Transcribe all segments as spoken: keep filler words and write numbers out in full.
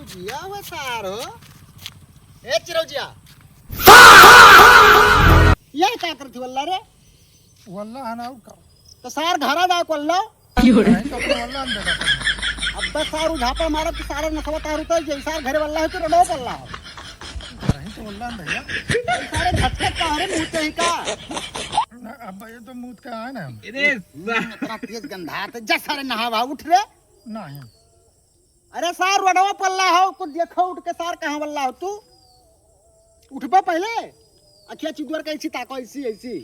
या हुआ सार हो। ए चिरौजिया। ये का करत वल्ला रे? वल्ला है ना, और का? तो सार घरा जाए वल्ला। नहीं तो अपने वल्ला अंदर रखा। अब बस सार उझापा मारत कि सारे नसवा तार उतर जाई, सार घरे वल्ला है तो रोडो वल्ला हो। नहीं तो वल्ला अंदर भैया। सारे झटके का रे मुंह ते ही का? ना, अब ये तो मुंह का है ना। हम्म, इतना तेज गंधा है, जा सारे नहावा, उठ रे। नहीं। अरे सार रोडवा पल्ला हो, कुछ देखो उठ के सार, कहाँ वल्ला हो तू? उठबे पहले, अखिया चिदुअर के ऐसी ताको, ऐसी, ऐसी।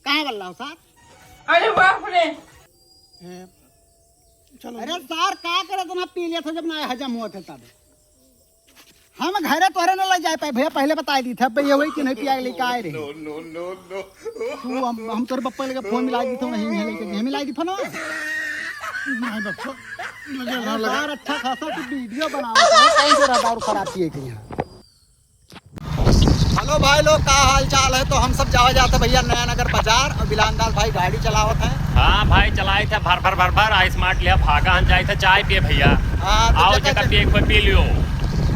कहाँ वल्ला हो सार? अरे बाप रे। ए, चलो। अरे सार का करे, इतना पी लिया था जब ना हजम हुआ था तब। हम घरे तोहरे न ले जाए पाए भैया, पहले बताई दी था, अब ये वही कि नहीं पिया के लेके आए रहे। No, no, no, no। तू हम, हम तोरे पप्पा लगे फोन मिला दी था, नहीं, नहीं लेके, नहीं मिला दी था ना। नहीं बप्पा, लगे अरे ना लगे। यार, अच्छा खासा तू वीडियो बनावा था, कौन से रहा दारू खराब किए के यहाँ? हेलो भाई लोग, का हाल चाल है? तो हम सब जावा जाते भैया नया नगर बाजार और बिलान दास भाई गाड़ी चलावत है। हाँ भाई, चलाई थे भर भर भर भर, आई स्मार्ट लिया भागा, हम जाई थे चाय पिए भैया। हाँ, तो आओ जगह जगह जगह पिए, कोई पी लियो।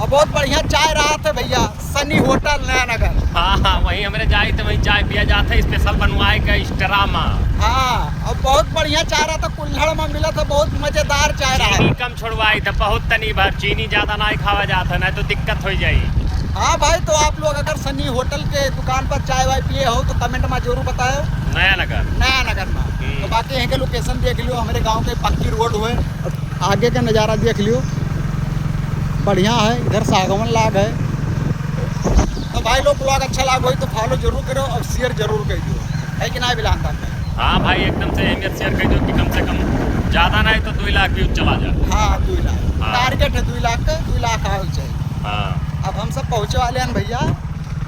और बहुत बढ़िया चाय रहा थे भैया, सनी होटल नया नगर। हाँ हाँ, वहीं हमरे जाई थे, वहीं चाय पिया जात है, स्पेशल बनवाए का extra मा। हाँ, और बहुत बढ़िया चाय रहा था, कुल्हड़ में मिला था, बहुत मजेदार चाय रहा। चीनी कम छोड़वाई था, बहुत तनी भर, चीनी ज्यादा ना खावा जात है, नहीं तो दिक्कत हो जाई। हाँ भाई, तो आप लोग अगर सनी होटल के दुकान पर चाय वाय पिए हो तो कमेंट में जरूर बताओ। नया नगर। नया नगर में। हम्म। तो बाकी यहीं के लोकेशन देख लियो, हमारे गांव के पक्की रोड हुए, आगे का नज़ारा देख लियो, बढ़िया है। इधर सागवन लाग है। तो भाई लोग, ब्लॉग अच्छा लाग होई तो फॉलो जरूर करो और शेयर जरूर कर दियो, है कि ना बिलान दास? हाँ भाई, एकदम से अहमियत शेयर कर दो कि कम से कम ज्यादा ना है तो दो लाख व्यूज चला जाए। हाँ, दो लाख। हाँ। टारगेट है दो लाख का, दो लाख आवे चाहिए। हाँ। अब हम सब पहुँचे वाले हैं भैया,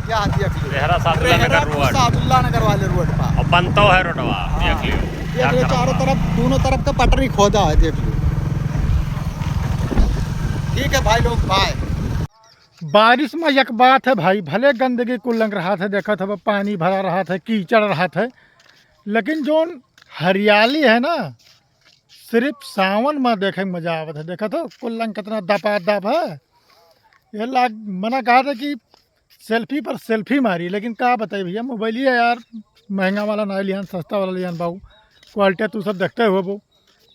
यहाँ देख लियो। रेहरा सादुल्ला नगर रेहरा रोड। सादुल्ला नगर वाले रोड पर। और बनतो है रोडवा, हाँ। देख लियो। देख लियो, चारों तरफ, दोनों तरफ का पटरी खोदा है, देख लियो। ठीक है भाई लोग, बाय। बारिश में एक बात है भाई, भले गंदगी कुल लंग रहा था, देखत हब पानी भरा रहा था, कीचड़ रहा था, लेकिन जोन हरियाली है ना, सिर्फ सावन में देखे में मजा आवत है। देखत हो कुल लंग कितना दपादप है। ये लाग मना कहा था कि सेल्फी पर सेल्फी मारी, लेकिन का बताई भैया, मोबाइल ही है यार, महंगा वाला ना लियान, सस्ता वाला लियान बाबू। क्वालिटी तू सब देखते हो वो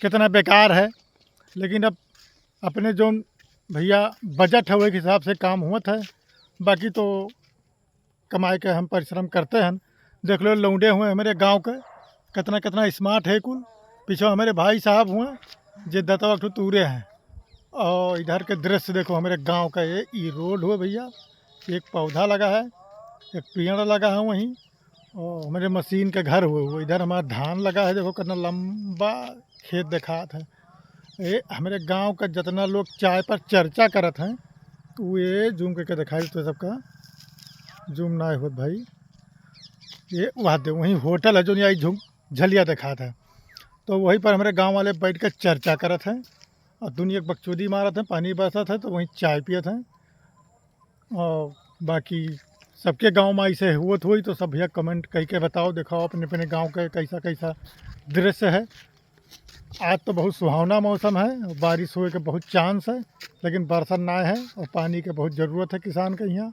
कितना बेकार है, लेकिन अब अपने जोन भैया बजट है, वही हिसाब से काम होत है। बाकी तो कमाए के हम परिश्रम करते हैं। देख लो, लौंडे हुए हमारे गांव के, कितना कितना स्मार्ट है कुल। पीछे हमारे भाई साहब हुए, जे दतवा ठो तूरे हैं। और इधर के दृश्य देखो, हमारे गांव का ये ई रोड हुए भैया, एक पौधा लगा है, एक पेड़ लगा है वहीं, और हमारे मशीन के घर हुए, वो इधर हमारा धान लगा है, देखो कितना लंबा खेत देखात है। ये हमरे गांव का जितना लोग चाय पर चर्चा करत हैं, तो ये जूम करके दिखाई तो सबका जूम ना होत भाई। ये वहाँ दे, वहीं होटल है जो यहाँ झुम-, झलिया देखात है, तो वहीं पर हमारे गांव वाले बैठ कर चर्चा करत हैं और दुनिया के बकचोदी मारत हैं, पानी बरसत है तो वहीं चाय पियत हैं। और बाकी सबके गांव में ऐसे हुवत होई तो सब भैया कमेंट करके बताओ, दिखाओ अपने अपने गांव के कैसा कैसा दृश्य है। आज तो बहुत सुहावना मौसम है, बारिश होए के बहुत चांस है, लेकिन बरसन ना है और पानी के बहुत ज़रूरत है किसान के यहाँ।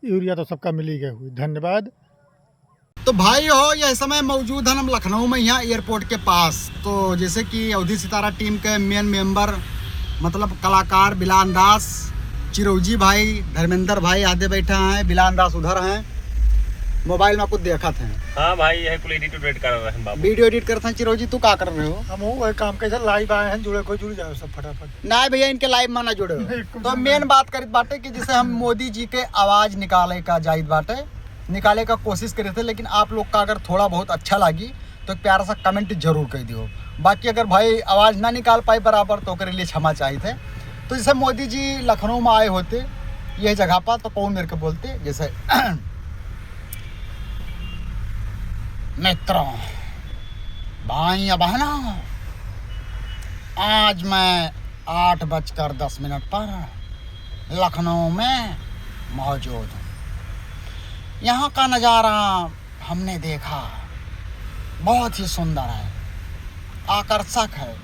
यूरिया तो सबका मिली गए हुई। धन्यवाद। तो भाई हो, यह समय मौजूद हन हम लखनऊ में, यहाँ एयरपोर्ट के पास। तो जैसे कि अवधी सितारा टीम के मेन मेंबर, मतलब कलाकार बिलान दास, चिरौजी भाई, धर्मेंद्र भाई आधे बैठा हैं, बिलान दास उधर हैं, मोबाइल में कुछ देखत हैं। हाँ भाई, यह कुल एडिट उडिट कर रहे हैं बाबू। वीडियो एडिट करत हैं। चिरौजी, तू का कर रहे हो? हम वो वही काम कैसे लाइव आए हैं, जुड़े कोई जुड़ जाओ सब फटाफट। ना भैया, इनके लाइव में ना जुड़े हो। नहीं, कुछ तो नहीं। मेन बात करित बाटे कि जैसे हम मोदी जी के आवाज निकाले का जाइत बाटे, निकाले का कोशिश करे थे, लेकिन आप लोग का अगर थोड़ा बहुत अच्छा लागी तो एक प्यारा सा कमेंट जरूर कर दियो। बाकी अगर भाई आवाज़ ना निकाल पाए बराबर तो ओकरे लिए क्षमा चाहित है। तो जैसे मोदी जी लखनऊ में आए होते यह जगह पर तो कौन मेरे को बोलते, जैसे मित्रों, भाई या बहनों, आज मैं आठ बजकर दस मिनट पर लखनऊ में मौजूद हूँ। यहाँ का नज़ारा हमने देखा, बहुत ही सुंदर है, आकर्षक है।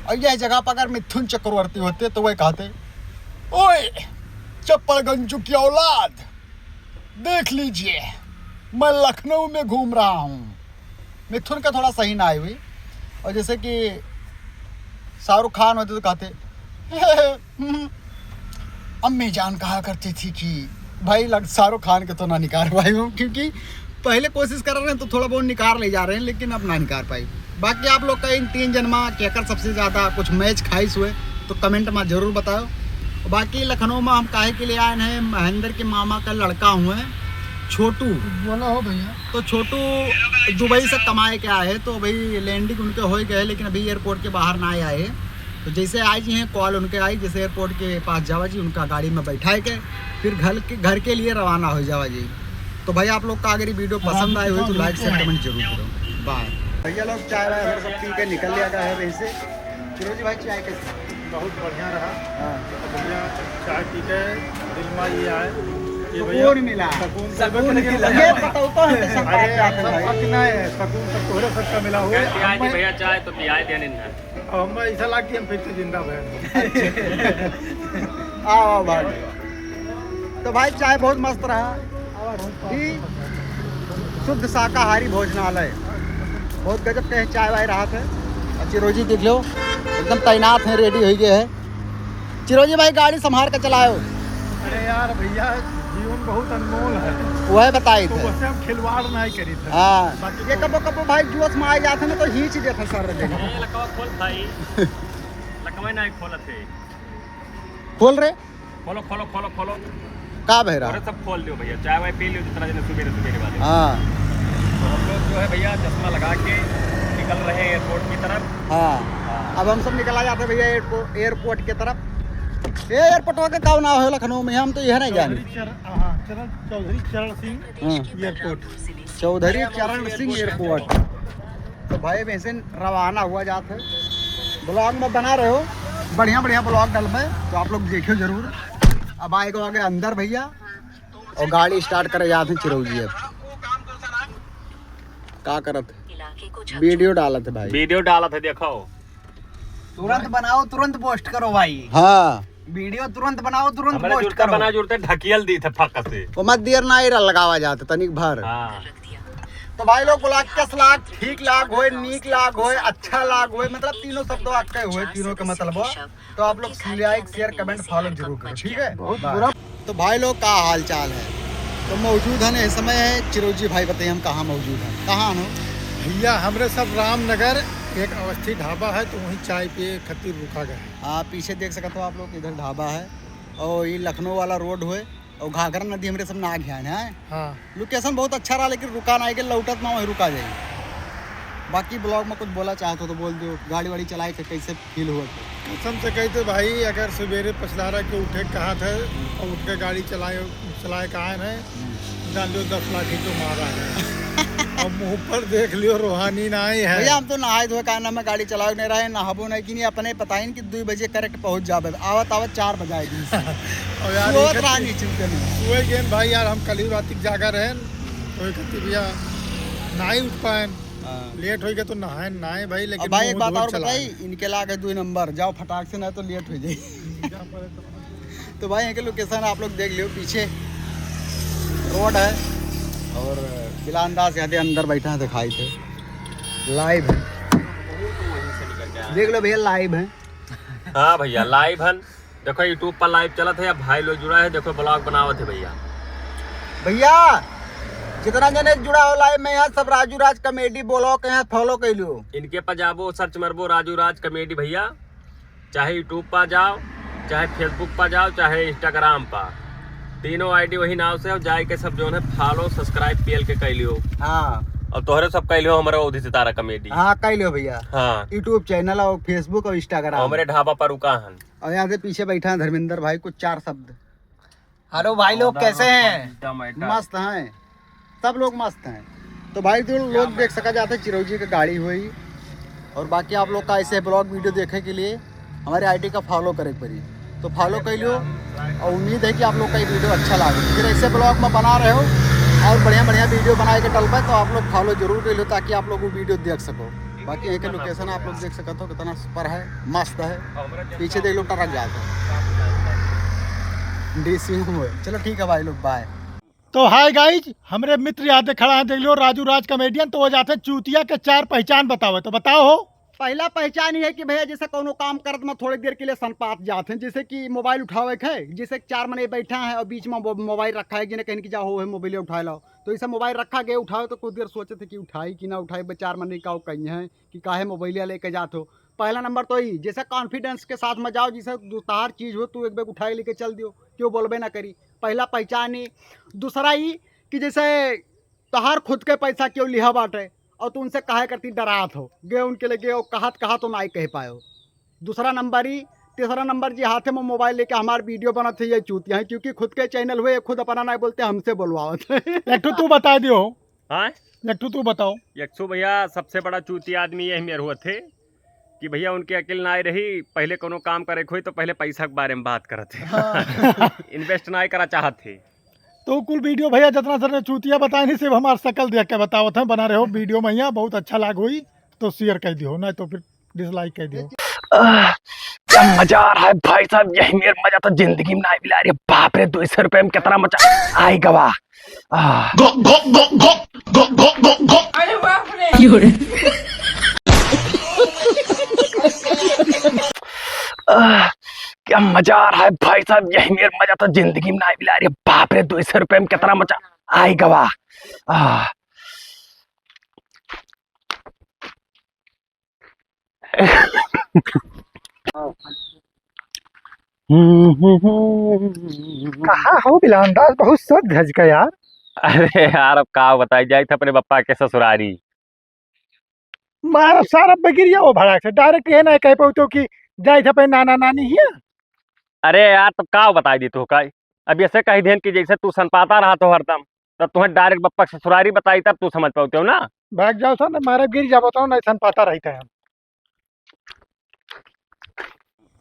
और यह जगह पर अगर मिथुन चक्रवर्ती होते तो वह कहते, ओए, चप्पड़गंजू की औलाद, देख लीजिए, मैं लखनऊ में घूम रहा हूँ। मिथुन का थोड़ा सही ना आई हुई। और जैसे कि शाहरुख खान होते तो कहते, "अम्मी जान कहा करती थी कि भाई, लग-, शाहरुख खान के तो ना निकार पाई हूँ, क्योंकि पहले कोशिश कर रहे हैं तो थोड़ा बहुत निकार ले जा रहे हैं, लेकिन अब ना निकार पाई।" बाकी आप लोग का इन तीन जन मा केकर सबसे ज्यादा कुछ मैच खाइस हुए तो कमेंट मा जरूर बताओ। बाकी लखनऊ मा हम काहे के लिए आए हैं, महेंद्र के मामा का लड़का हुए छोटू। बोला हो भैया। तो छोटू दुबई से कमाए के आए हैं, तो भाई लैंडिंग उनके हो गए, लेकिन अभी एयरपोर्ट के बाहर ना आए हैं। तो जैसे आई जी हैं, कॉल उनके आई, जैसे एयरपोर्ट के पास जावा जी, उनका गाड़ी में बैठाए के फिर घर के, घर के लिए रवाना हो जावा जी। तो भाई, आप लोग का अगर ये वीडियो पसंद आए हुए तो लाइक, शेयर, कमेंट जरूर करो। बाय। भैया लोग चाय वाय हमारे सब पी के निकल लिया गया है वहीं से। फिरोजी भाई, चाय कैसे? बहुत बढ़िया रहा। हाँ। भैया, चाय पी के दिल में ये आए कि भैया सुकून मिला। सुकून तो सुकून मिला। ये बताओ तो है, सब अरे, बात आप करते सब हैं। पकना है, सुकून तो तोहरे सबका मिला हुआ है। पियाई दी हमें भैया चाय तो पियाई देने ना। अब हमें ऐसा लगा कि हम फिर से जिंदा भए। आओ, आओ भाई। तो भाई, चाय बहुत मस्त रहा। ई शुद्ध शाकाहारी भोजनालय, बहुत गजब के चाय वाय रहा थे। और चिरोजी देख लो, एकदम तैनात है, रेडी हो गए है। चिरोजी भाई, गाड़ी संभाल के चलाओ। अरे यार भैया, जीवन बहुत अनमोल है। वह बताई तो थे। वैसे हम खिलवाड़ नहीं करी थे। हाँ। बाकी ये तो कबो कबो भाई जोश में आ जाते ना तो खींच देते सर दिन। ए, लकवा खोल भाई। लकवा नहीं खोलत है। खोल रे। खोलो, खोलो, खोलो, खोलो। का बह रहा? अरे सब खोल दियो भैया, चाय वाय पी लियो, जितना जने सुबेरे सुबेरे वाले। हाँ। तो हम लोग जो है भैया चश्मा लगा के निकल रहे हैं एयरपोर्ट की तरफ। हाँ। हाँ। अब हम सब निकला जाते हैं भैया एयरपो-, एयरपोर्ट की तरफ। ए, एयरपोर्ट का का नाम है लखनऊ में, हम तो यह नहीं जाने। चौधरी चरण, हाँ, चरण, चौधरी चरण सिंह हाँ। एयरपोर्ट। चौधरी चरण सिंह एयरपोर्ट। तो भाई, वैसे रवाना हुआ जात है। ब्लॉग में बना रहे हो, बढ़िया बढ़िया ब्लॉग डलबे, तो आप लोग देखियो जरूर। अब आए को आगे अंदर भैया, और गाड़ी स्टार्ट करे जात है चिरौजी। अब का करत? वीडियो डालत है भाई। वीडियो डालत है, देखो। तुरंत बनाओ, तुरंत पोस्ट करो भाई। हाँ। वीडियो तुरंत बनाओ, तुरंत हमारे पोस्ट जूता करो। बना जुड़ते ढकियल दी थे फक से। वो मत देर ना, एरा लगावा जात तनिक भर। हाँ। तो भाई लोग, ब्लॉग कस लाग, ठीक लाग होए, नीक लाग होए, अच्छा लाग होए, मतलब तीनों शब्दों आपके हुए, तीनों के मतलब हो। तो आप लोग लाइक, शेयर, कमेंट, फॉलो जरूर करें, ठीक है? बहुत बुरा। तो भाई लोग, का हाल चाल है? तो मौजूद हन, इस समय है चिरौजी भाई, बताइए हम कहाँ मौजूद हैं, कहाँ हो? भैया, हमरे सब रामनगर एक अवस्थी ढाबा है, तो वहीं चाय पिए खातिर रुका गया है। आप पीछे देख सकते हो आप लोग, इधर ढाबा है और ये लखनऊ वाला रोड हुए और घाघरा नदी हमरे सब ना घियान है। हाँ। लोकेशन बहुत अच्छा रहा, लेकिन रुका ना के लौटत ना वहीं रुका जाए। बाकी ब्लॉग में कुछ बोला चाहत हो तो बोल दो, गाड़ी वाड़ी चलाए के कैसे फील हुआ था? कसम से कहते भाई, अगर सवेरे पछलारा के उठे कहा था और उठ के गाड़ी चलाए, चलाए कहा है, हम्म। जान लो दस लाठी तो मारा है। अब मुंह पर देख लियो, रूहानी ना आई है। भैया, हम तो नहाए धोए का ना, मैं गाड़ी चलाए नहीं रहे, नहाबो नहीं कि नहीं, अपने पता ही नहीं कि दो बजे करेक्ट पहुंच जाबे, आवत आवत चार बजाए दिन से। और यार, सोत ये रहा कहते नहीं चिंता नहीं। सोए गेन भाई, यार, हम कल ही रात तक जागा रहे, तो ये कहते भैया ना ही उठ पाए। हाँ। लेट होई गया तो नहाए, नहाए भाई, लेकिन अब भाई, एक मुंह बात धोए और चला बताई, है। इनके लागे दो नंबर, जाओ फटाक से, ना तो लेट हो जाए। तो भाई, इनके लोकेशन आप लोग देख लियो, पीछे रोड है और बिलान दास यहाँ अंदर बैठा है, दिखाई थे, लाइव है, देख लो भैया, लाइव है। हाँ भैया, लाइव है। देखो, YouTube पर लाइव चलत है, अब भाई लोग जुड़ा है, देखो, ब्लॉग बनावत है भैया। भैया, जितना जने जुड़ा हो लाइव में, यहाँ सब राजू राज कॉमेडी ब्लॉग के यहाँ फॉलो कर लियो। इनके पर जाबो, सर्च मरबो राजू राज कॉमेडी भैया, चाहे YouTube पर जाओ, चाहे Facebook पर जाओ, चाहे Instagram पर, तीनों आईडी वही नाम से, और जाए के सब जो है फॉलो, सब्सक्राइब पीएल के कर लियो। हाँ। और तोहरे सब कर लियो, हमारे अवधी सितारा कॉमेडी। हाँ, कर लियो भैया। हाँ। YouTube चैनल और Facebook और Instagram। हमारे ढाबा पर रुका हन। और यहाँ से पीछे बैठा है धर्मेंद्र भाई, कुछ चार शब्द। हेलो भाई लोग, कैसे हैं? मस्त हैं, सब लोग मस्त हैं। तो भाई, जो लोग देख सका जाते हैं, चिरौजी की गाड़ी हुई। और बाकी आप लोग का ऐसे ब्लॉग वीडियो देखे के लिए हमारे आईडी का फॉलो करे के पड़ी, तो फॉलो कर लियो। और उम्मीद है कि आप लोग का ये वीडियो अच्छा लगे, फिर ऐसे ब्लॉग में बना रहे हो और बढ़िया बढ़िया वीडियो बनाए के टल पे, तो आप लोग फॉलो जरूर कर लो, ताकि आप लोग वो वीडियो देख सको। बाकी यहीं के लोकेशन आप लोग देख सकते हो, कितना सुपर है, मस्त है। पीछे देख लो, ट्रक जाता है। डीसीएम हुए। चलो ठीक है भाई लोग, बाय। तो हाय गाइज, हमरे मित्र यहाँ खड़ा है, देख लो, राजू राज कॉमेडियन। तो वो जाते चूतिया के चार पहचान बतावे, तो बताओ हो। पहला पहचान ये है कि भैया, जैसे कोनो काम करत में थोड़ी देर के लिए सनपात जात हैं, जैसे कि मोबाइल उठावे के है, जैसे चार मने बैठा है और बीच में मो-, मोबाइल रखा है, जिन्हें कहीं कि जा हो है, मोबाइल उठा लो, तो इसे मोबाइल रखा गए उठावे, तो कुछ देर सोचे थे कि उठाई कि ना उठाई, बे चार मने का कहीं है कि काहे मोबाइल लेके जात हो। पहला नंबर तो ही, जैसे कॉन्फिडेंस के साथ में जाओ, जैसे दो तार चीज हो, तू एक बैग उठा के लेके चल दियो, क्यों बोलबे ना करी। पहला पहचान ही। दूसरा ही कि जैसे तोहार खुद के पैसा क्यों लिहा बाटे और तू उनसे काहे करती डरात हो, गे उनके लगे और कहत कहत तो नाई कह पायो। दूसरा नंबर ही। तीसरा नंबर जी, हाथे में मोबाइल लेके हमार वीडियो बनत है, ये चूतिया है, क्योंकि खुद के चैनल हुए, ये खुद अपना नाई बोलते, हमसे बोलवावत है। एक ठो तू बता दियो। हाँ? एक ठो तू बताओ। एक ठो भैया, सबसे बड़ा चूतिया आदमी यही मेर हुआ थे कि भैया उनके अकिल ना आए रही, पहले कोनो काम करे खोई तो पहले पैसा के बारे में बात करत है। हाँ। इन्वेस्ट ना करा चाहत है। तो कुल वीडियो भैया जितना सर ने चूतिया बताए नहीं, सिर्फ हमार शकल देख के बतावत हैं, बना रहे हो वीडियो में, यहाँ बहुत अच्छा लाग हुई तो शेयर कर दियो, नहीं तो फिर डिसलाइक कर दियो। आह, क्या मजा आ रहा है भाई साहब, यही मेर मजा तो जिंदगी में ना मिला। अरे बाप रे, दो सौ रुपए में कितना मजा आएगा, वाह। आह। अरे बाप रे। आह, क्या मजा आ रहा है भाई साहब, यही मेर मजा तो जिंदगी में ना मिला। अरे बाप रे, दो सौ रुपए में कितना मजा आएगा, वाह। आह। कहाँ हो बिलान दास, बहुत सोच धज का यार। अरे यार, अब का बताई, जाई थे अपने बप्पा के ससुरारी। मार सारा बगिरिया वो भड़ाक से डायरेक्ट ये ना कह पाऊ तो कि जाई थे अपने नाना नानी हिया। अरे यार, तब का बताई दी तो का, अब ऐसे कही देन कि जैसे तू सनपाता रहा तो हरदम, तब तुम्हें डायरेक्ट बप्पा के ससुरारी बताई, तब तू समझ पाते हो ना। भाग जाओ सन, मारे गिर जाबो तो नहीं सनपाता रही थे हम।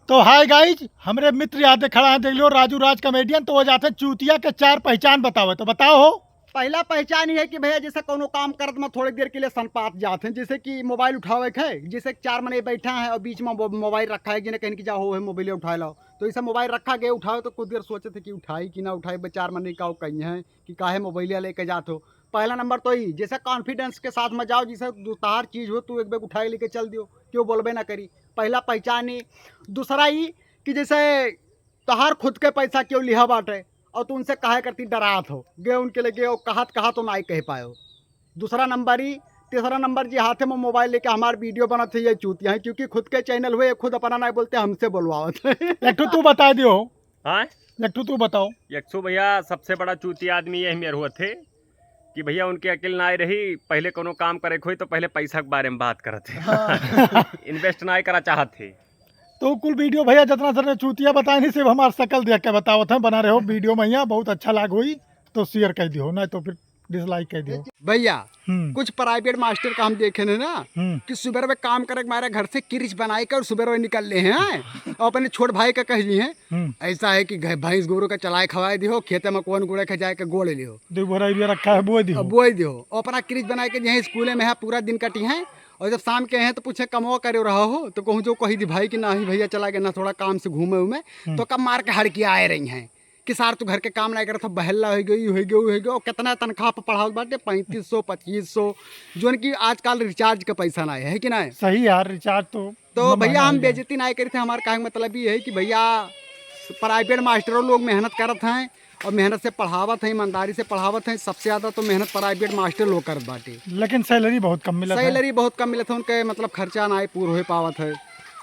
तो हाय गाइज, हमरे मित्र यहाँ खड़ा है, देख लो, राजू राज कॉमेडियन। तो वो जाते चूतिया के चार पहचान बतावे, तो बताओ हो। पहला पहचान ये है कि भैया, जैसे कोनो काम करत में थोड़ी देर के लिए सनपात जात हैं, जैसे कि मोबाइल उठावे के है, जैसे चार मने बैठा है और बीच में मो-, मोबाइल रखा है, जिन्हें कहीं कि जा हो है, मोबाइल उठा लो, तो इसे मोबाइल रखा गए उठावे, तो कुछ देर सोचे थे कि उठाई कि ना उठाई, बे चार मने का कहीं है कि काहे मोबाइल लेके जात हो। पहला नंबर तो ही, जैसे कॉन्फिडेंस के साथ में जाओ, जैसे दो तार चीज हो, तू एक बैग उठा के लेके चल दियो, क्यों बोलबे ना करी। पहला पहचान ही। दूसरा ही कि जैसे तोहार खुद के पैसा क्यों लिहा बाटे और तू उनसे काहे करती डरात हो, गे उनके लगे और कहत कहत तो नाई कह पायो। दूसरा नंबर ही। तीसरा नंबर जी, हाथे में मोबाइल लेके हमार वीडियो बनत है, ये चूतिया है, क्योंकि खुद के चैनल हुए, ये खुद अपना नाई बोलते, हमसे बोलवावत है। एक ठो तू बता दियो। हाँ? एक ठो तू बताओ। एक ठो भैया, सबसे बड़ा चूतिया आदमी यही मेर हुआ थे कि भैया उनके अकिल ना आए रही, पहले कोनो काम करे खोई तो पहले पैसा के बारे में बात करत है। हाँ। इन्वेस्ट ना करा चाहत है। तो कुल वीडियो भैया जितना सर ने चूतिया बताए नहीं, सिर्फ हमार शकल देख के बतावत हैं, बना रहे हो वीडियो में, यहाँ बहुत अच्छा लाग हुई तो शेयर कर दियो, नहीं तो फिर डिसलाइक कर दियो। भैया, हम्म। कुछ प्राइवेट मास्टर का हम देखे हैं ना हम्म। कि सुबह में काम करे के मारे घर से किरिच बनाए के और सुबह में निकल ले हैं और अपने छोट भाई का कह ली हैं, हम्म। ऐसा है कि घ-, भैंस गोरू का चलाए खवाए दियो, खेते में कौन गोड़े के जाए के गोड़ लियो। दो बोरा यूरिया रखा है, बोए दियो। अब बोए दियो। और अपना किरिच बनाए के यहीं स्कूले में है, पूरा दिन कटी है। और जब शाम के हैं तो पूछे, "कमवा करे रहा हो?" तो कहूँ जो कही दी भाई कि, "नहीं भैया, चला गया ना, थोड़ा काम से घूमे उमे।" हम्म। तो कब मार के हड़की आए रही हैं कि, "सार, तू घर के काम नहीं करत हो, बहल्ला हो गई, हो गई, हो गई।" और कितना तनख्वाह पर पढ़ावत बाटे, पैंतीस सौ, पच्चीस सौ, जोन की आजकल रिचार्ज का पैसा ना है, है कि ना? सही यार, रिचार्ज तो तो मतलब भैया, महंगा हम हो गया। बेइज्जती ना करी थे, हमार कहे के मतलब ये है कि भैया, प्राइवेट मास्टरों लोग मेहनत करत हैं और मेहनत से पढ़ावत हैं, ईमानदारी से पढ़ावत हैं। सबसे ज्यादा तो मेहनत प्राइवेट मास्टर लोग करत बाटे। लेकिन सैलरी बहुत कम मिलत है। सैलरी बहुत कम मिलत है, उनके मतलब खर्चा ना पूर हो पावत है।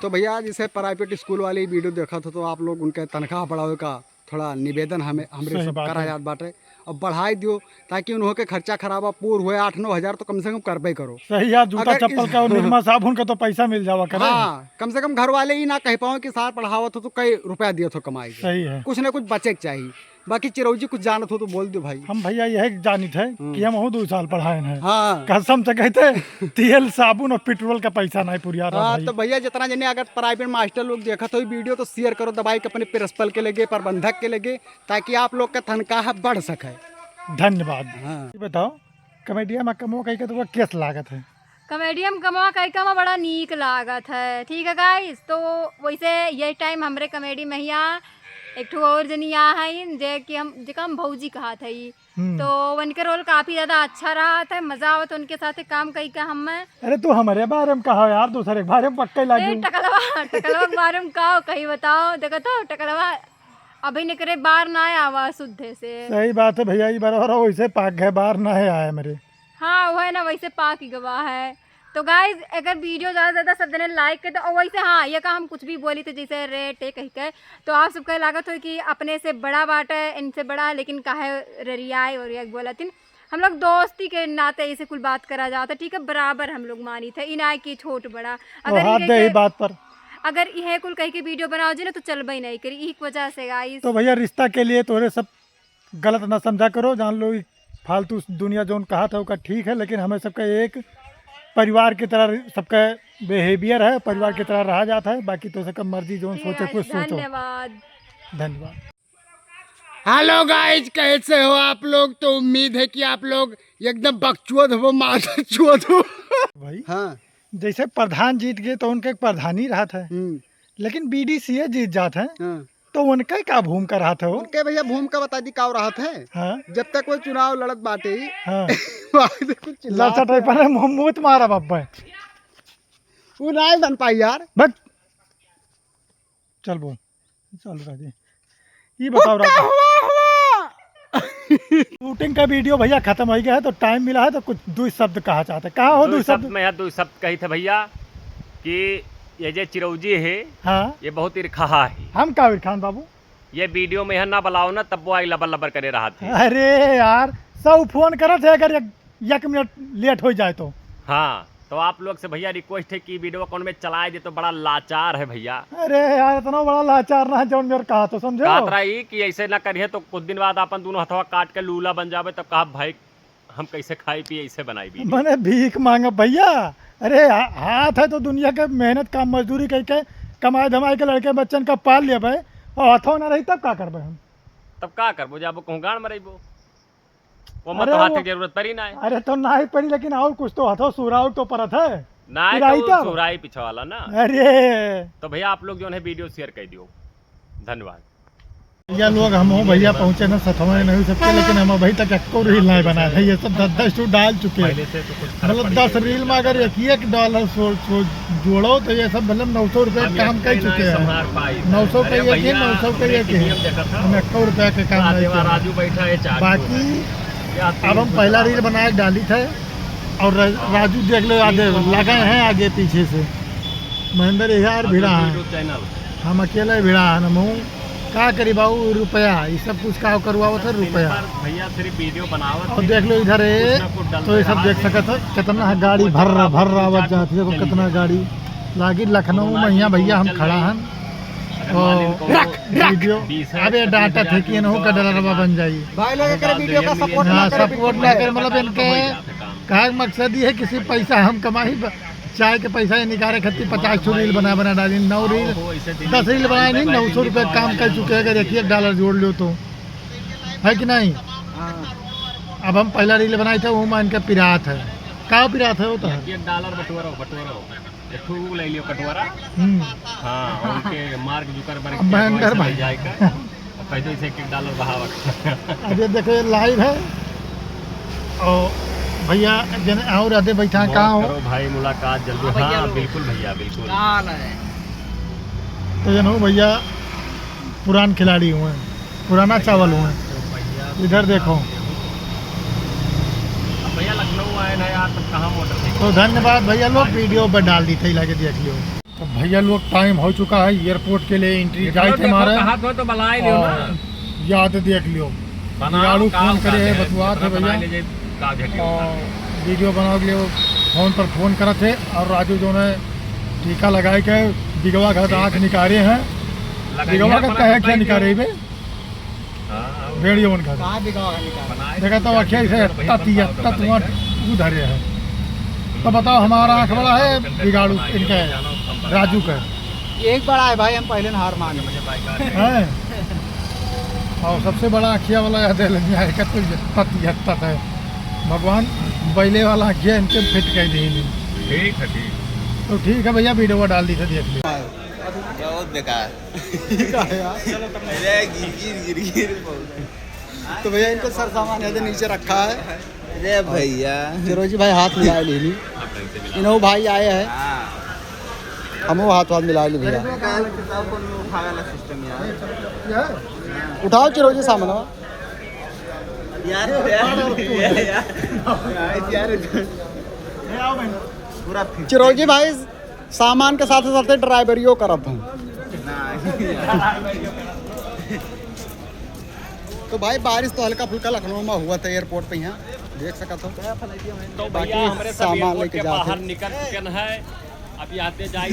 तो भैया, जैसे प्राइवेट स्कूल वाले वीडियो देखत हो, तो आप लोग उनके तनख्वाह बढ़ावे का थोड़ा निवेदन हमें, हमरे सही सब बात करा है। जात बाटे। अब बढ़ाई दियो, ताकि उन्हों के खर्चा खराबा पूर हुए, आठ नौ हजार तो कम से कम करबे करो। सही यार, जूता अगर चप्पल इस का और निरमा साबुन का तो पैसा मिल जावा करे। हाँ, कम से कम घर वाले ही ना कह पाओ कि सार पढ़ावत हो तो कई रुपया दियो थो कमाई के। सही है। कुछ ना कुछ बचे के चाहिए। बाकी चिरौजी कुछ जानत हो तो बोल दो भाई। हम भैया यही जानित है हम्म। कि हम हो दो साल पढ़ाए हैं। हाँ। कसम से कहते, तेल, साबुन और पेट्रोल का पैसा नहीं पुरिया रहा हाँ, भाई। तो भैया, जितना जने अगर प्राइवेट मास्टर लोग देखत हो वीडियो, तो शेयर करो दबाई के अपने प्रिंसिपल के लगे, प्रबंधक के लगे, ताकि आप लोग का तनख्वाह बढ़ सके। धन्यवाद। हाँ। ये बताओ, कॉमेडिया में कमवा कई के तो केस लागत है? कॉमेडिया में कमवा कई के बड़ा नीक लागत है, ठीक है गाइस। तो वैसे ये टाइम हमरे कॉमेडी में हिया एक ठो और जनी आ हईन, जे कि हम, जेका हम भौजी कहत हई। हम्म। तो उनके रोल काफी ज्यादा अच्छा रहत है, मजा आवत उनके साथे काम कई के हमें। अरे तू हमरे बारे में कहा यार, दूसरे के बारे में पक्का ए, लागी। टकलवा, टकलवा के बारे में का कही बताओ, देखो तो टकलवा अभी निकरे बार ना आवा शुद्धे से। सही बात है भैया, ई बराबर वैसे पाक है, बार ना आया मेरे। हाँ, वो है ना, वैसे पाक ही गवा है। तो गाइस, अगर वीडियो ज्यादा से ज्यादा सब जने लाइक के तो, और वैसे हाँ, ये का हम कुछ भी बोली थे जैसे रेट है कही के, तो आप सबका लागत हो कि अपने से बड़ा बाटे, इनसे बड़ा है, लेकिन काहे ररियाए और ये बोलत हिन। हम लोग दोस्ती के नाते ऐसे कुल बात करा जाता, ठीक है, बराबर हम लोग मानी थे, ई ना कि छोट बड़ा। और अगर हाथ इहे दे ही के, बात पर। अगर इहे कुल कह के वीडियो बनाओ जी ना तो चलबे नहीं करी, इही की वजह से गाइस। तो भैया, रिश्ता के लिए तोहरे सब गलत ना समझा करो, जान लो, ई फालतू दुनिया जौन कहा था ओका ठीक है, लेकिन हमें सबका एक परिवार की तरह सबका बिहेवियर है, परिवार की तरह रहा जाता है। बाकी तो सबका मर्जी, जौन ठीक सोचे है, कुछ सोचो। धन्यवाद। धन्यवाद। हेलो गाइस, कैसे हो आप लोग? तो उम्मीद है कि आप लोग एकदम बकचोद हो, मादरचोद हो। भाई, हाँ। जैसे प्रधान जीत गए तो उनके प्रधानी रहत है, हम्म। लेकिन बीडीसीए जीत जात है, हाँ। तो उनके का भूमिका रहत है वो? उनके भैया भूमिका बता दी का रहत है। हाँ। जब तक वो चुनाव लड़त बाटे, हाँ। वहाँ से कुछ चिल्लात लड़ता टाइप है। है, मुँह, मुँह तुम्हारा बाप है। वो ना बन पाई यार। बट चल बोल, चालू रह दे। ये बताओ हुक्का राजू। हुआ, हुआ। शूटिंग का वीडियो भैया खत्म हो गया है, तो टाइम मिला है, तो कुछ दो शब्द कहा चाहते हैं। कहा हो दो दो शब्द? शब्द में यार, दो शब्द कही थे भैया कि ये जे चिरौजी है, हाँ। ये बहुत इरखा है। हम का इरखान बाबू? ये वीडियो में यहाँ ना बुलाओ ना, तब वो आई लबर लबर करे रहा थे। अरे यार, सब फोन करत है, अगर एक, एक मिनट लेट हो जाए तो। हाँ, तो आप लोग से भैया रिक्वेस्ट है कि वीडियो कौन में चलाए दे, तो बड़ा लाचार है भैया। अरे यार, इतना बड़ा लाचार ना है, जौन मेरे कहा तो समझो। कहत रही कि ऐसे ना करिए तो कुछ दिन बाद अपन दोनों हथवा काट के लूला बन जावे, तब कहा भाई हम कैसे खाई पिए, ऐसे बनाई वीडियो। मने भीख मांगब भैया। अरे हा-, हाथ है तो दुनिया के मेहनत काम मजदूरी करके कमाए धमाए के लड़के बच्चन का पाल लेबे और हथवा ना रही तब का करबे हम? तब का करबो, जाबो कहूँ गाड़ मरैबो। वो मत अरे हाथ वो के जरूरत पड़ी ना है। अरे तो ना ही पड़ी, लेकिन और कुछ तो हथो सुराव तो परत है। ना है पिराई तो तब। सुराई पीछे वाला ना। अरे। तो भैया आप लोग जो है वीडियो शेयर कर दियो। धन्यवाद। भैया लोग, हम हो भैया पहुँचे ना सथवा नहीं सबके, लेकिन हम अभी तक एको रील नहीं बनाए हैं। ये सब दस दस ठो डाल चुके हैं। मतलब दस रील में अगर एक एक डॉलर सो, सो जोड़ो तो ये सब मतलब नौ सौ रुपये काम कर चुके हैं। नौ सौ का ये कि नौ सौ का ये कि हम एको रुपया के काम नहीं किया। बाकी अब हम पहला रील बनाए डाली थे और रा-, राजू देख लो आगे लगे हैं आगे पीछे से। महेंद्र यार भिड़ा है, हम अकेले भिड़ा है ना। का करी बाबू, रुपया, ये सब कुछ का करवावत है, रुपया। भैया सिर्फ वीडियो बनावत और है। देख लो इधर है, कुछ ना कुछ तो ये सब देख सकत है, कितना है गाड़ी भर रहा, भर रहा आवत जात है, देखो कितना गाड़ी लागी लखनऊ में। यहाँ भैया हम खड़ा हन और वीडियो, अबे डांटत है कि इनहू का डलरवा बन जाई। भाई लोग एकरे वीडियो का सपोर्ट ना हाँ, करे, सपोर्ट बिल्कुल ना करे, मतलब इनके कहे के मकसद ये है, किसी पैसा हम कमाई, ब-, चाय के पैसा ये निकाले खातिर पचास ठो रील बना, बना डाली, नौ रील, दस रील बनाए नहीं, नौ सौ रुपये काम कर चुके हैं, अगर एक एक डॉलर जोड़ लो तो, है कि नहीं? हाँ। अब हम पहला रील बनाए थे, वो मान के पिरात है, का पिरात है वो तो है। एक डॉलर बटोरो, बटोरो। एक ठो ऊ ले लियो कटोरा। हम्म। हाँ, उनके मार्क जुकरबर्ग अब के महेंद्र भाई। जाए का। अब कह दो इसे एक एक डॉलर बहावत। अब ये देखो, ये लाइव है। और भैया जन और आधे बैठा, मौज कहाँ हो? करो भाई, मुलाकात जल्दी। हाँ, भैया हाँ, लोग। बिल्कुल भैया, बिल्कुल। का हाल है? तो जन हो भैया, पुरान खिलाड़ी हुए, पुराना चावल हुए। इधर देखो। अब भैया लखनऊ आए ना यार, तब कहाँ मोटर देखो? तो धन्यवाद भैया, लोग वीडियो पर डाल दी थे, लाके देख लियो। तो भैया लोग, टाइम हो चुका है, एयरपोर्ट के लिए एंट्री जाए थे हमारे। कहा तो, तो बुला ही लियो ना। और याद देख लियो। बनाओ, गाड़ू का फोन करे है, बतुआ थे भैया। और वीडियो बनाओ के लिए वो फोन पर फोन करत है और राजू जो है टीका लगाए के बिगवा घर आँख निकाले हैं। बिगवा का कहे क्या निकाले बे? हाँ, हाँ। भेड़ियो मन खा। कहाँ बिगाड़ है निकाल? देखा तो अखिया से ततिया, तत्व उधरे है। तो बताओ, हमारा आँख बड़ा है, बिगाड़ू इनका है, राजू का। एक बड़ा है भाई, हम पहले न हार मान गए। हैं? और सबसे बड़ा अखिया वाला याद है, लगिया है, कहते हैं, ततिया तत है। भगवान बैले वाला अखिया इनके फिट कर दी। ठीक है, ठीक। तो ठीक है भैया, वीडियो डाल दी थे, देख लियो। बहुत बेकार। का है यार? अरे गिर, गिर, गिर, गिर, बहुत। तो भैया, इनको सर सामान है, नीचे रखा है। अरे भैया। चिरोजी भाई हाथ मिला लेनी। इन्हों भाई आए हैं। हाँ। हमहू हाथ वाथ मिला ली भैया। किताब को उठावे वाला system यार। उठाओ चिरोजी सामान। यार, यार, यार, यार। पूरा fit। चिरोजी भाई सामान के साथे साथे ड्राइवरियो करत हैं। नहीं। तो भाई, बारिश तो हल्का फुल्का लखनऊ में हुआ था, airport पे यहाँ देख सकत हो। तो बाकी भैया, हमरे सब सामान airport लेके के जात बाहर हैं। निकल चुके हैं। अभी आते जाए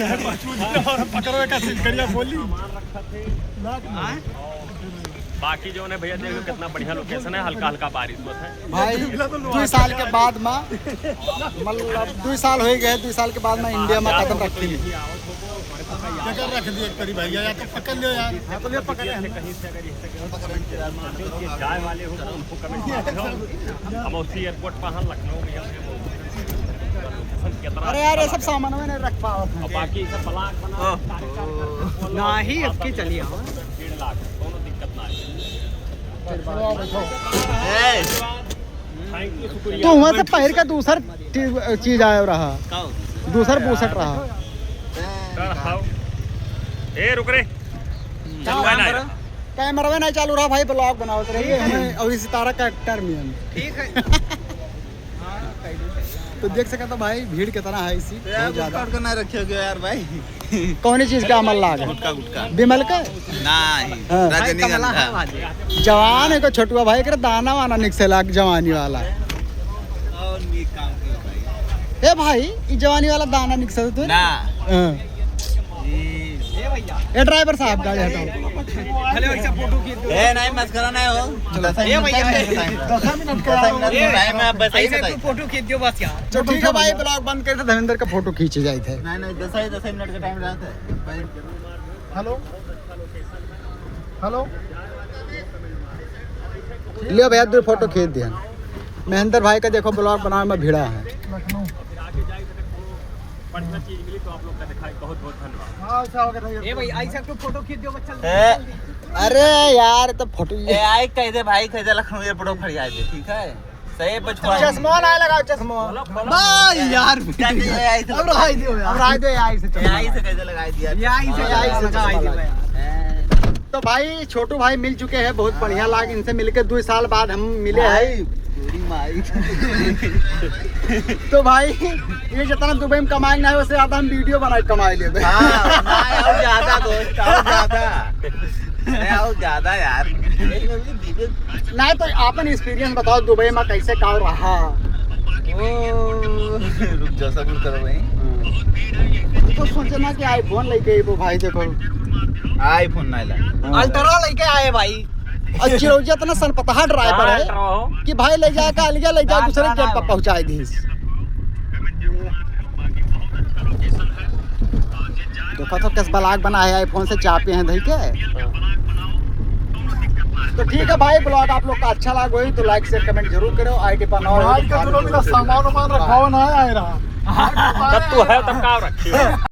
पकड़ो का सिंकरिया बोली। सामान रखा थे। हाँ? बाकी जो है भैया, देखो कितना बढ़िया location है, हल्का हल्का बारिश होत है। भाई, दुइ साल के बाद मा, मतलब, दुइ साल होइ गए, दुइ साल के बाद मा India मा कदम रखी। जगह रख दिए एक तरी भैया, या तो पकड़ लो यार। हाँ, तो ले पकड़ ले। कहीं से अगर इस तरह के चाय वाले हो तो उनको comment कर दो। हम उसी airport पर हैं लखनऊ में, हम location कितना अरे यार, ये सब सामान में नहीं रख पाओ। और बाकी सब block बना, ओह। नहीं, अब की चलिए, हाँ। डेढ़ लाख, दोनों दिक्कत ना आए। ए। Thank you, शुक्रिया। तो वहाँ से पहिर का दूसर टी-, चीज आयो रहा। का हो? दूसर बुशर्ट रहा। कर खाओ। ए, रुक रे। चलवा ना। Camera में नहीं चालू रहा भाई, vlog बनावत रहिए। हमें अभी सितारा का actor में हम। ठीक है। तो देख सकत हो भाई, भीड़ कितना है इसी, तो यार, बहुत ज्यादा। गुटखा उटखा ना रखे हो यार भाई। कौन चीज का अमल लाग है? गुटखा, गुटखा। विमल का? नहीं, हाँ। रजनीगंधा। जवान है को छोटुआ भाई, एकरा दाना वाना निकसे लाग जवानी वाला। और नीक काम किया भाई। ए भाई, ई जवानी वाला दाना निकसे तो ना। हाँ। ए driver साहब, गाड़ी हटाओ। हेलो, ऐसा फोटो खींच दो। ए, नहीं, मस्करा नहीं हो। दस मिनट का time है। दस मिनट का time है, आप बस ऐसे बताइए। फोटो खींच दो बस यार। तो ठीक है भाई, vlog बंद करते, धर्मेंद्र का फोटो खींचे जाए थे। नहीं, नहीं, दस ही, दस ही मिनट का time रहता है। हेलो, हेलो। लियो भैया, दो फोटो खींच दिया। महेंद्र भाई का देखो, vlog बनावे में भिड़ा है। लखनऊ। बढ़िया चीज मिली तो आप लोग का दिखाई, बहुत बहुत धन्यवाद। हाँ, अच्छा हो गया, ए भाई, ऐसा क्यों फोटो खींच दियो बच्चा? ए, अरे यार, तो फोटो ए, आई कह दे भाई, कह दे लखनऊ airport पर खड़ी आ जाए, ठीक है? सही बचवा। चश्मा ना लगाओ, चश्मा। भाई यार, क्या चीज है, आई से अब रहाई दियो यार। अब रहाई दे, आई से ए, आई से कैसे लगाई दिया? ये आई से ए, आई से लगाई दियो यार। ए। तो भाई, छोटू भाई मिल चुके हैं, बहुत बढ़िया लाग इनसे मिलके, दो साल बाद हम मिले हैं। भाई, पूरी माई। तो भाई, ये जितना दुबई में कमाए ना है, उससे ज्यादा हम video बनाए कमाए लेबे। हाँ, ना, और ज्यादा दोस्त, और ज्यादा। अरे, और ज्यादा यार। नहीं, तो आपन experience बताओ, दुबई में कैसे का रहा? ओ, रुक जाओ, सब्र करो भाई। तो सोचे ना कि iPhone लेके अइबो भाई, देखो। iPhone नहीं ला। Ultra लेके आए भाई। और चिरौंजी इतना सनपतहा driver है कि भाई ले जाके अलगे ले जाके दूसरे gate पर पहुंचाए दीस। देखो तो कैसे vlog बना है, iPhone से चापे हैं धई के। तो ठीक है भाई, vlog आप लोग का अच्छा लगा होई तो like, share, comment जरूर करो। ID पर नवा हो भाई तो का चलो, मेरा सामान वामान रखा हुआ ना आए रहा। तब तू है, तब का रखी हो?